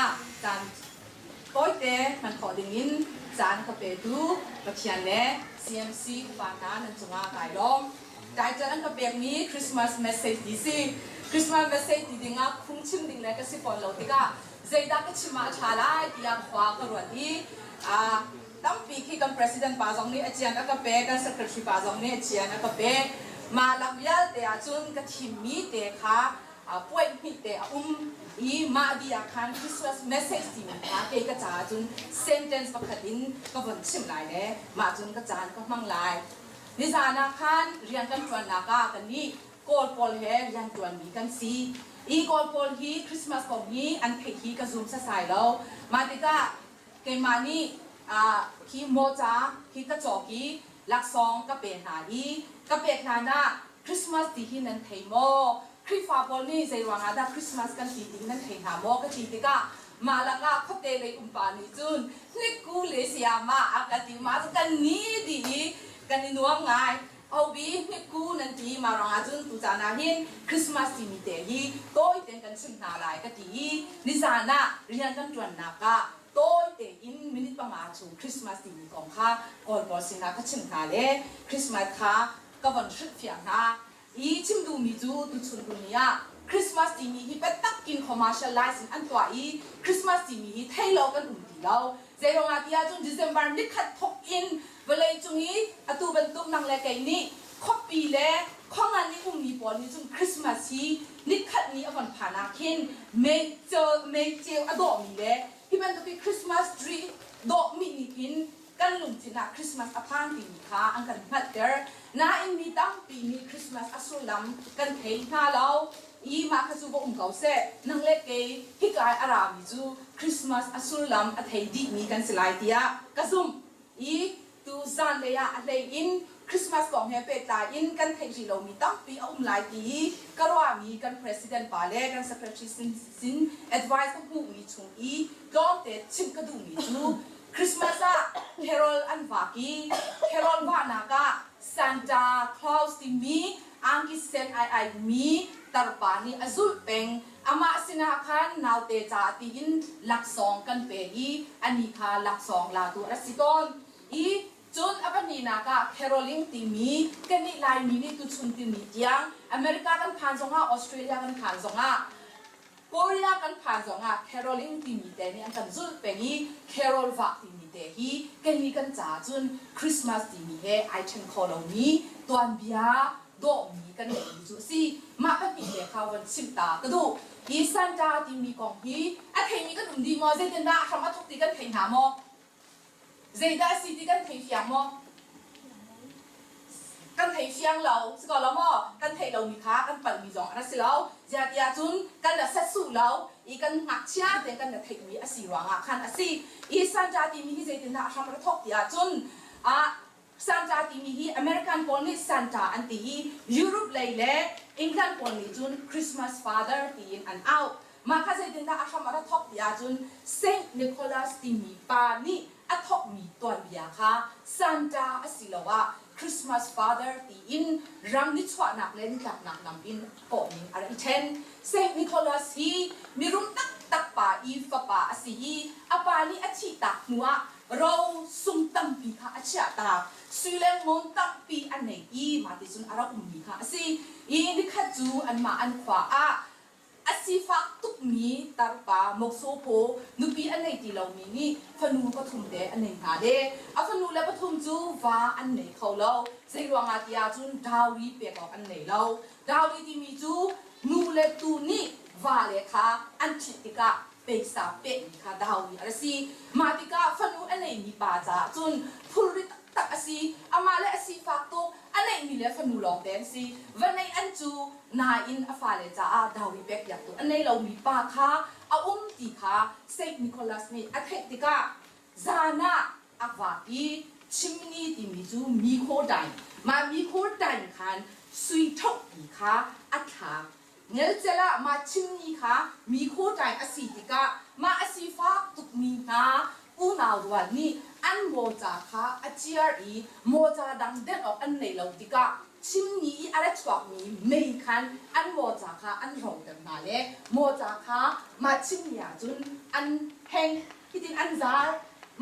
ah caan tawite hman khawh dingin caan ka petu Pathian le CMC upa hna nan cungah kai lawm. Title an ka pekmi Christmas message ti si. Christmas message ti dingah phungchim ding le ka si fawn lo tikah zeidah ka chim ah a ṭha lai tiah khua ka ruat i tampi khi kan president pa zong nih a cian a ka pek, kan secretary pa zong nih a cian a ka pek. Mah lak vialte ahcun ka thimmi te kha puai hnih te a um i mah dih ah khan Christmas message timi kha kei ka caah cun sentence pakhat in ka von chimh lai le mah cun ka caan ka hmang lai. Nizan ah khan rian kan ṭuannak ah kannih Kawl pawl he rian ṭuanmi kan si. I Kawl pawl hi Christmas kong hi an theih hi ka zum sasai lo. Mah tikah keimah nih hi mawca hi ka cawk i laksawng ka pe hna i ka pek hlan ah Christmas ti hi nan thei maw? Khrihfa pawl nih zei ruangah dah Christmas kan ti ti nan thei hna maw? Ka ti tikah mah lakah khuate lei umpa nih cun hnikku le sayama a ka ti. Mah cu kan ni dih i kan i nuam ngai. Obi hnikku nan ti mah ruangah cun tucaan ah hin Christmas timi te hi tawi tein kan chim hna lai ka ti i nizan ah rian kan ṭuannak ah tawi tein minute 5 chung Christmas timi kong kha Kawl pawl sinah ka chimh hna le Christmas kha ka von hrilhfiah hna. I chim duhmi cu tuchun tuni ah Christmas timi hi biatak in commercialize in an tuah i Christmas timi hi thei lo kan um ti lo. Zeiruangah ti ahcun December nikhat thawk in vawleicung i atu bantuk nang le kei nih khuapi le khuangan i ummi pawl nih cun Christmas hi nikhat ni a von phan ah khin mei ceu a dawhmi le hi bantuk i Christmas tree dawhmi nih khin kan lungthin ah Christmas a phan timi kha an kan hngalhter. Nain mi tampi nih Christmas a sullam kan thei hna lo i mah kha cu va um ko seh. Nang le kei hika i a rami cu Christmas a sullam a thei dihmi kan si lai tiah ka zumh. I tu zanlei ah a hlei in Christmas kong he pehtlai in kan theih rih lomi tampi a um lai ti i ka ruahmi kan president pa le kan secretary sin, sin advice ka hmuhmi chung i tlawmte chimh ka duhmi cu Christmas ah carol an vak i carol vahnak ah Santa Claus timi angki sen ai ai mi tarpa nih a zulh peng. Amah sinah khan naute ca tiin laksawng kan pe i ani kha laksawng latu a si tawn. I cun a pahnihnak ah caroling timi kannih Laimi nih tuchun timi tiang America kan phan zongah Australia kan phan zongah Korea kan phan zongah caroling timi te nih an kan zulh peng i carol vah timi te hi kannih kan caah cun Christmas timi he ai ṭhen kho lomi tuanbia dawhmi kan ngeihmi cu a si. Mah pahnih te kha von chimh ta ka duh. Hi Santa timi kong hi a theimi kan um dih maw? Zeitindah a hram a thawk ti kan thei hna maw? Zeidah a si ti kan thei fiang maw? Kan thei fiang lo, si ko lo maw? Kan theih lomi kha kan palhmi zong a si lo. Ziah tiah cun kan la setsuh lo i kan ngakchia te kan la theihmi a si ruangah khan a si. I Santa timi hi zeitindah a hram a thawk ti ahcun ah Santa timi hi American pawl nih Santa an ti i Europe lei le England pawl nih cun Christmas Father tiin an auh. Mah kha zeitindah a hram a ra thawk ti ahcun Saint Nicholas timi pa nih a thawkmi tuanbia kha Santa asiloah Christmas Father tiin ram nichuahnak le nitlaknak lam in kawhning a rak i ṭhen. Saint Nicholas hi mirum taktak pa i fapa a si i a pa nih a thihtak hnuah ro sung tampi kha a chiah ta. Sui le ngun tampi a nei i mah ti cun a rak ummi kha a si. I nikhat cu anmah an khua ah A sifak tukmi tarpa moksaw nupi a nei ti lomi nih fanu pathum te a nei hna le a fanu le pathum cu va an nei kho lo. Zeiruangah ti ahcun dowry pek awk an nei lo. Dowry timi cu nu le tu nih va le kha an ṭhit tikah peisa pekmi kha dowry a si. Mah tikah fanu a neimi pa caah cun phurri taktak a si. Amah le a sifak tuk, a neihmi le fanu lawngte an si. Va neih an cu nain a fale caah dowry pekpiaktu a nei lomi pa kha a um ti kha Saint Nicholas nih a theih tikah zan ah a vak i chimney timi cu mikhaw dain mah mikhaw dain khan sui ṭhohpi kha a thlak. Ngelcel ah mah chimmi kha mi khawṭai a si tikah mah a sifak tukmi hna unau rual nih an mawca kha a ciar i mawca dang denh awk an neih lo tikah chimni i a ra chuakmi mei khan an mawca kha an roter hna le mawca kha mah chimni ah cun an heng hitin an zar.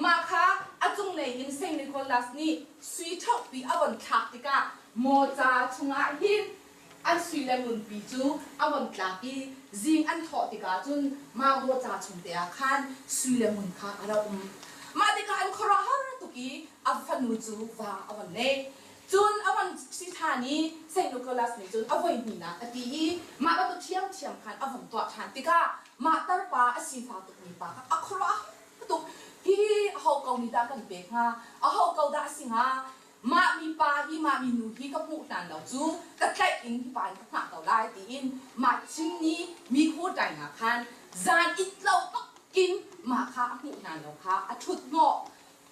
Mah kha a cunglei in Saint Nicholas nih sui ṭhohpi a von thlak tikah mawca chungah hin an sui le ngunpi cu a von tlak i zing an thawh tikah cun mah mawca chung te ah khan sui le ngun kha a rak um. Mah tikah an khuaruahhar tuk i a fanu cu va a von nei. Cun a von si ṭhan i Saint Nicholas nih cun a voi hnihnak a ti i mah bantuk ṭhiamṭhiam khan a von tuah ṭhan tikah mah tarpa a sifak tukmi pa kha a khuaruah tuk. Hihi aho ko nih dah kan pek hnga? Aho ko dah a si hnga? Mah mipa hi mah minu hi ka hmuh hlan lo cu ka tlaih in hi pa in ka hngah ko lai tiin mah chimni mi khuaṭaing ah khan zan it lo bakin mah kha a hmuh hlan lo kha a ṭhut hnawh.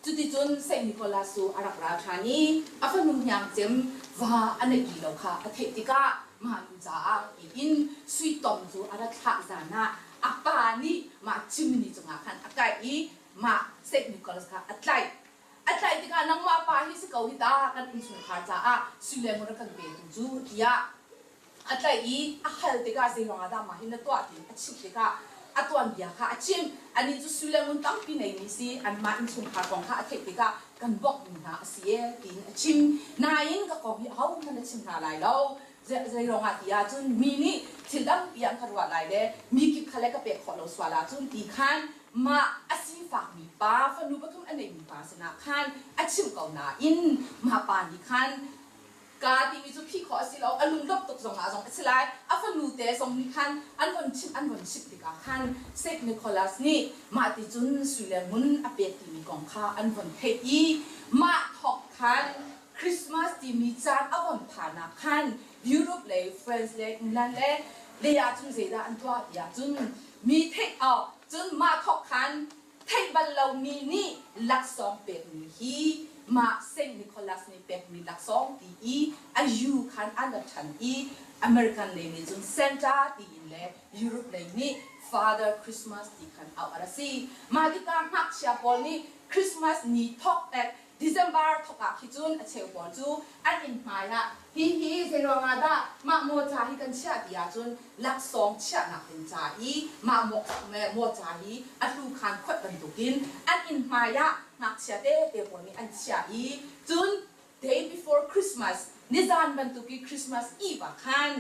Cuticun Saint Nicholas cu a rak ra ṭhan i a fanu hniang cem va a neih ti lo kha a theih tikah mah nu caah tiin sui tom cu a ra thlah zan ah a pa nih mah chimni cungah khan a kaih i mah Saint Nicholas kha a tlaih. A tlaih tikah nangmah pa hi si ko hi ta kan innchungkhar caah sui le ngun a kan petu cu tiah a tlaih i a hal tikah zei ruangah dah mah hi na tuah tiin a chimh tikah a tuanbia kha a chim. Anih cu sui le ngun tampi neimi si anmah innchungkhar kong kha a theih tikah kan bawmhmi hna a si ee tiin a chim. Nain ka kong hi ahohmanh a chim hna lai lo. Zei ruangah ti ahcun mi nih thil tampi an ka ruah lai le mi kip kha le ka pek khawh lo sual ahcun ti khan mah a sifakmi pa fanu pathum a neimi pa sinah khan a chimh ko nain mah pa nih khan ka timi cu phih khawh a si lo a lunglawmh tuk zongah zong a si lai a fanu te zong nih khan an von chimh an von chimh tikah khan Saint Nicholas nih mah ti cun sui le ngun a pek timi kong kha an von theih i mah thawk khan Christmas timi caan a von phan ah khan Europe lei France le England le lei ah cun zeidah an tuah ti ahcun mi theih awk cun mah thawk khan theih bal lomi nih laksawng pekmi hi mah Saint Nicholas nih pekmi laksawng ti i a yu khan an ra ṭhan i American lei nih cun Santa tiin le Europe lei nih Father Christmas ti khan auh a ra si. Mah tikah ngakchia pawl nih Christmas ni thawk ek December thawk ah khi cun a cheu pawl cu an inn hmai ah hi hi zeiruangah dah mah mawca hi kan chiah ti ahcun laksawng chiahnak ding ca i mah mawca hi a hlu khan khuat bantukin an inn hmai ah ngakchia tete pawl nih an chiah i cun day before Christmas nizan bantuk i Christmas Eve ah khan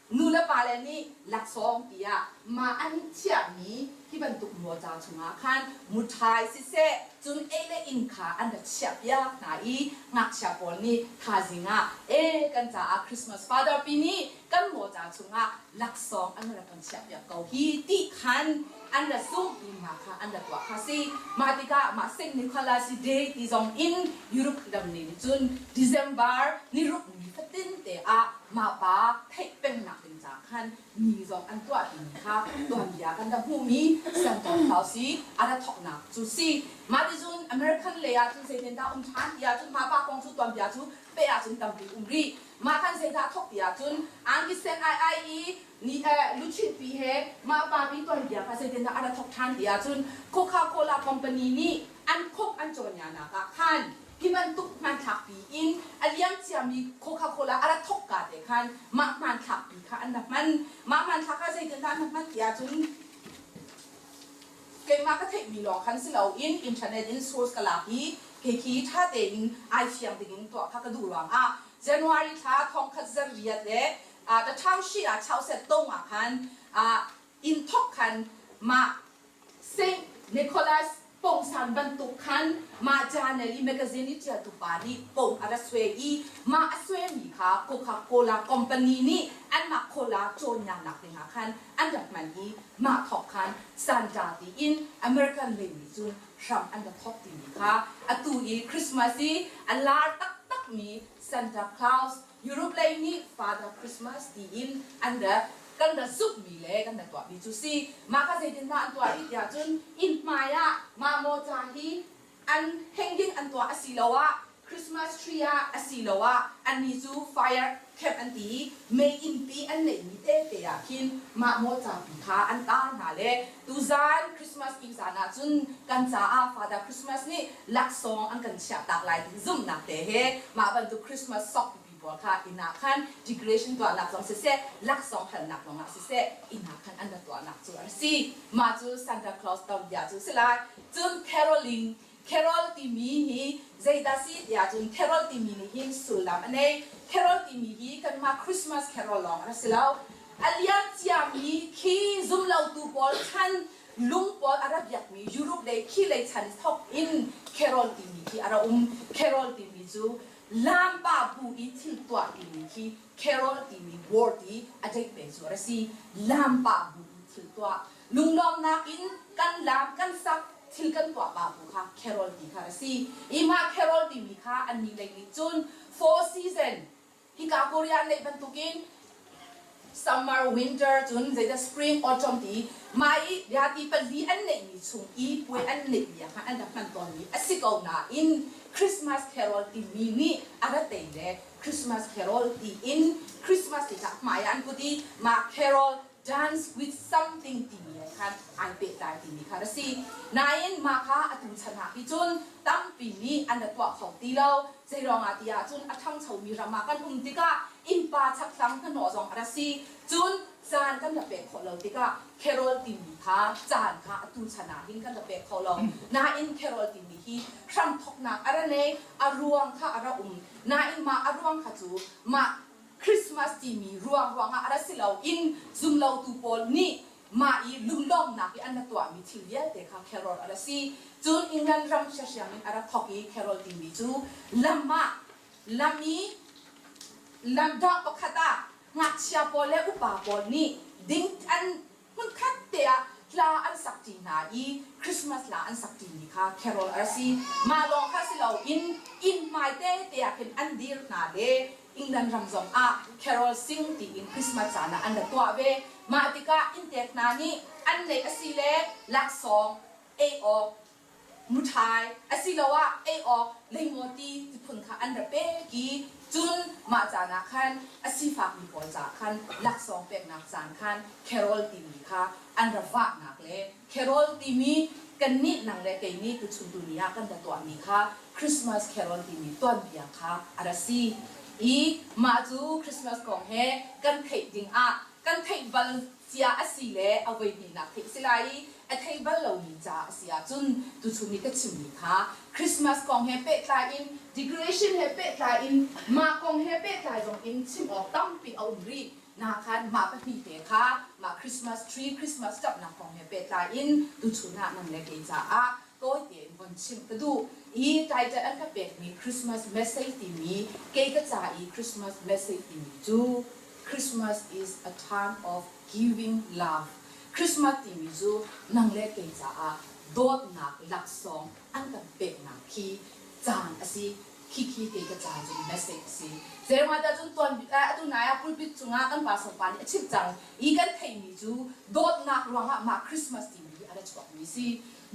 Nu le pale nih laksawng tiah mah an i thiahmi hi bantuk mawca chungah khan muṭhai siseh, cun ei le inn kha an ra chiahpiak hna i ngakchia pawl nih thaizing ah ee kan caah Christmas Father pi nih kan mawca chungah laksawng an rak kan chiahpiak ko hi ti khan an ra zumh i mah kha an ra tuah kha si. Mah tikah mah Saint Nicholas Day ti zong in Europe ram nih cun December ni ruk ni fatin te ah mah pa theih pengnak ding ca khan ni zong an tuah timi kha tuanbia kan rak hmuhmi Santa Claus i a ra thawknak cu si. Mah ti cun American lei ah cun zeitin dah um ṭhan ti ahcun mah pa kong cu tuanbia cu peh ahcun tampi um rih. Mah khan zeidah thawk ti ahcun angki sen ai ai i ni luchin pi he mah pa pi tuanbia kha zeitin dah a ra thawk ṭhan ti ahcun Coca-Cola company nih an khuk an cawnyanak ah khan Hi bantuk hmanthlak pi in a liam ciami Coca-Cola a rat thawkka te khan mah hmanthlak pi kha an rak hman. Mah hmanthlak kha zeitindah an rak hman ti ahcun keimah ka theihmi lawng khan si loin internet in source ka lak i kei khi ṭha tein ai fiang dingin tuah kha ka duh ruangah January thla thongkhat zarriat le the township ah chauset tong ah khan inn thawk khan mah Saint Nicholas pongsan bantuk khan mah journal i magazine i ṭialtu pa nih pong a ra suai i mah a suaimi kha Coca-Cola company nih anmah cola cawnnak dingah khan an rak hman i mah thawk khan Santa tiin American lei nih cun hram an rak thawk timi kha atu i Christmas i a lar taktakmi Santa Claus Europe lei nih Father Christmas tiin an rak kan ra zumhmi le kan ra tuahmi cu si. Mah kha zeitindah an tuah i tiah cun inn hmai ah mah mawca hi an hanging an tuah asiloah Christmas tree ah asiloah annih cu fire camp an ti i mei innpi an neihmi tete ah khin mah mawca pi kha an tar hna le tuzan Christmas Eve zan ah cun kan caah Father Christmas nih laksawng an kan chiahtak lai ti zumhnak te he mah bantuk Christmas sok pipi. pawl kha inn ah khan decoration tuahnak zong siseh, laksawng halnak zongah siseh inn ah khan an ra tuahnak cu a si. Mah cu Santa Claus tuanbia cu a si lai. Cun caroling Carol timi hi zeidah si tiah cun carol timi nih hin sullam a nei. Carol timi hi kanmah Christmas carol lawng a si lo. A liam ciami khi zumlotu pawl chan lung pawl a ra biakmi Europe lei khi lei chan thawk in carol timi khi a ra um. Carol timi cu lampa bu i thil tuah timi khi carol timi word i a date pe cu a ra si. Lampa bu i thil tuah. Lunglawmhnak in kan laam kan sak thil kan tuah pa bu kha carol ti kha a si. I mah carol timi kha annih lei nih cun four season hika Korea an neih bantukin summer, winter cun zeidah spring, autumn ti mah i yati pali an neihmi chung i puai an neihmi ah khan an rak hman tawnmi a si ko nain Christmas carol timi nih a ra tei le Christmas carol tiin Christmas ti kha hmai ah an put i mah carol dance with something timi he khan ai pehtlai timi kha a si. Nain mah kha atu chan ah hi cun tampi nih an ra tuah kho ti lo. Zeiruangah ti ahcun a ṭhangchomi ram ah kan um tikah innpa chakthlang hnahnawh zong a ra si. Cun caan kan ra pek khawh lo tikah carol timi kha caan kha atu chan ah hin kan ra pek kho lo. Nain carol timi hi hramthawknak a ra nei, a ruang kha a ra um. Nain mah a ruang kha cu mah Christmas timi ruang ruangah a ra si loin zumlotu pawl nih mah i lunglawmhnak i an ra tuahmi thil vialte kha carol a ra si. Cun England ram siasiam in a ra thawk i carol timi cu lam ah lam i lam dawh pakhat ah ngakchia pawl le upa pawl nih ding an hmunkhat te ah hla an sakṭi hna i Christmas hla an sakṭimi kha carol a si. Mah lawng kha si loin inn hmai tete ah khin an dir hna le England ram zong ah carol sing tiin Christmas caan ah an ra tuah ve. Mah tikah inntek hna nih an neih a si le laksawng ei awk muṭhai asiloah ei awk leimaw ti tiphun kha an ra pek i cun mah caan ah khan a sifakmi pawl caah khan laksawng peknak caan khan carol timi kha an ra vahnak le carol timi kannih nang le kei nih tuchun tuni ah kan ra tuahmi kha Christmas carol timi tuanbia kha a ra si i mah cu Christmas kong he kan theih ding ah kan theih bal cia a si le a voihnihnak theih si lai i a thei bal lomi ca a si ahcun tuchun i ka chimmi kha Christmas kong he pehtlai in decoration he pehtlai in mah kong he pehtlai zong in chim awk tampi a um rih na khan mah pahnih te kha mah Christmas tree Christmas ṭapnak kong he pehtlai in tuchun ah nang le kei caah tawi tein von chimh ka duh i title an ka pekmi Christmas message timi kei ka ca i Christmas message timi cu Christmas is a time of giving love. Christmas timi cu nang le kei caah dawtnak laksawng an kan peknak khi caan a si. Khikhi kei ka ca cun message a si. Zeruangah dah cun tuan atu nai ah pulpit cungah kan pastor pa nih a chimh cang i kan theihmi cu dawtnak ruangah mah Christmas timi hi a ra chuakmi si.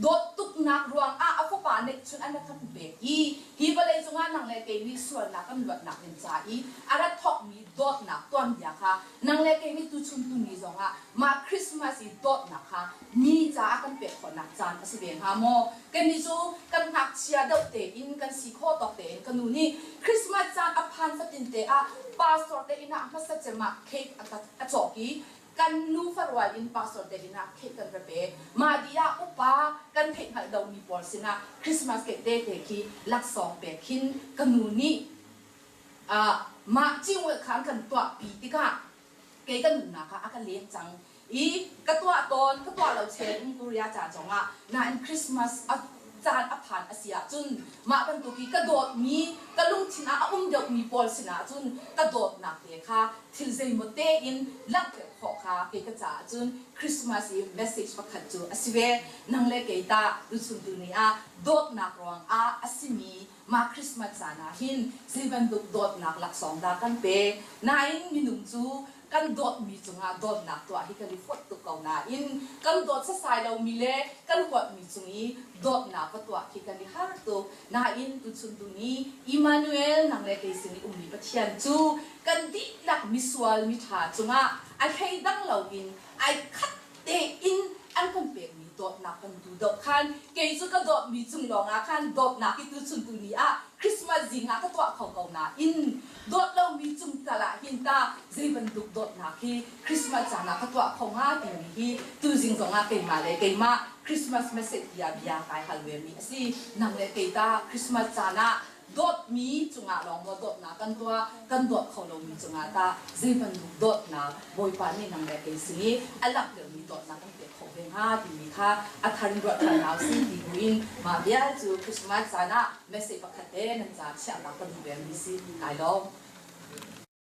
Dawt tuknak ruangah a fapa neihchun an rak kan pek i hi vawlei cungah nang le kei nih sualnak kan luatnak ding ca i a rat thawkmi dawtnak tuanbia kha nang le kei nih tuchun tuni zongah mah Christmas i dawtnak kha mi caah kan pek khawhnak caan a si ve hnga maw? Kannih cu kan ngakchia deuh tein kan si khawh tawk tein ka nu nih Christmas caan a phan fatin te ah pastor te inn ah hmasa cem ah cake a cawk i kan nufa rual in pastor te inn ah cake kan va pe. Mah dih ah upa kan theih hngalh lomi pawl sinah Christmas cake te te khi laksawng pek khin ka nu nih uh, mah cingwel kha an kan tuahpi tikah kei ka nunnak ah a ka leng cang i ka tuah tawn ka tuah lo chel in Korea ca zongah nain Christmas a caan a phan a si ahcun mah bantuk i ka dawtmi ka lungthin ah a um deuhmi pawl sinah cun ka dawtnak te kha thil zeimaw tein langhter khawh kha kei ka caah cun Christmas i message pakhat cu a si ve. Nang le kei tah tuchun tuni ah dawtnak ruangah a simi mah Christmas caan ah hin zei bantuk dawtnak laksawng dah kan pe? Nain minung cu kan dawtmi cungah dawtnak tuah hi kan i fawt tuk ko nain kan dawt sasai lomi le kan huatmi cung i dawtnak va tuah khi kan i har tuk. Nain tuchun tuni Immanuel nang le kei sin i ummi Pathian cu kan dihlak misual miṭha cungah a thleidang loin ai khat tein an kan pekmi dawtnak kan duh doh khan kei cu ka dawtmi cung lawngah khan dawtnak hi tuchun tuni ah Christmas zing ah ka tuah kho ko nain. Dawt lomi cung tal ah hin ta zei bantuk dawtnak hi Christmas caan ah ka tuah kho hnga timi hi tuzing zong ah keimah le keimah Christmas message bia bia kai hal ve mi a si. Nang le kei ta Christmas caan ah dawtmi cungah lawng maw dawtnak kan tuah, kan dawt kho lomi cungah tah zei bantuk dawtnak Bawipa nih nang le kei sin i a langhtermi dawtnak kan pek khawh ve hnga timi kha a thar in ruah ṭhan hna usih ti buin mah vial cu Christmas caan ah message pakhat te nan ca chiahnak ka duh vemi si. Kai lawm.